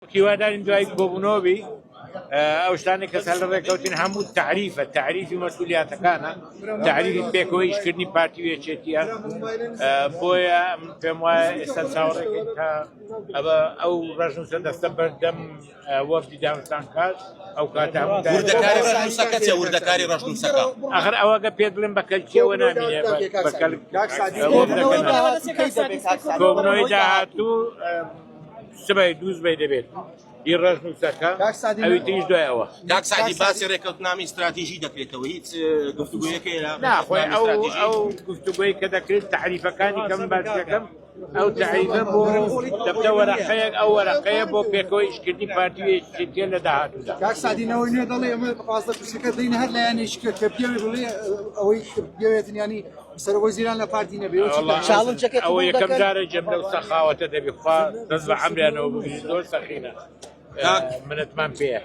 هیوادارین دوای کۆبوونەوە بی ئەو شتانەی کە سەر لە ڕێککەوتین هەموو تعریفە تعریفی مەسئولیاتەکانە تعریفی پێکەوە ئیشکردنی پارتی و یەکێتیە بۆیە من پێم وایە ئێستا چاوەڕێکەین تا ئەوە ئەو ڕەشنووسە دەستە بەردەم وەفدی دانوستانکار ئەو کاتە هەموو وردەکاری ڕەشنووسەکە چیە وردەکاری ڕەشنووسەکە ئەخر ئەوەگە پێت بڵێم بە کەلکیەوە نامینێ بە کەلک کۆبوونەوەی داهاتوو سبەی دووسبەی دەبێت ئی ڕەشنووسەکە ئەوی تریش دوای ئەوە. کاک سەعدی باسی ڕێککەوتنامەی ستراتیژی دەکرێتەوە هیچ گفتوگۆیەک هەیە نا خۆی ئەو ئەو گفتوگۆی کە دەکرێت تەعریفەکانی کە من باسی دەکەم ئەو تەعریفە بۆ دەبتە وەرەقەیەک ئەو وەرەقەیە بۆ پێکەوە ئیشکردنی پارتی و یەکێتیە لە داهاتوودا. کاک سەعدی نەوەی نوێ دەڵێ ئێمە 15 کورسیەکە دەینە هەر لایەنێکی کە بێوێ بڵێ ئەوەی بێوێتن ینی سەرۆک وەزیران لە پارتی نەبێ ئەوە یەکەم جارە جێم لەو سەخاوەتە دەبی خوا دەست بە عەمریانەوە بگری زۆر سەخینە منەتمان پێیە.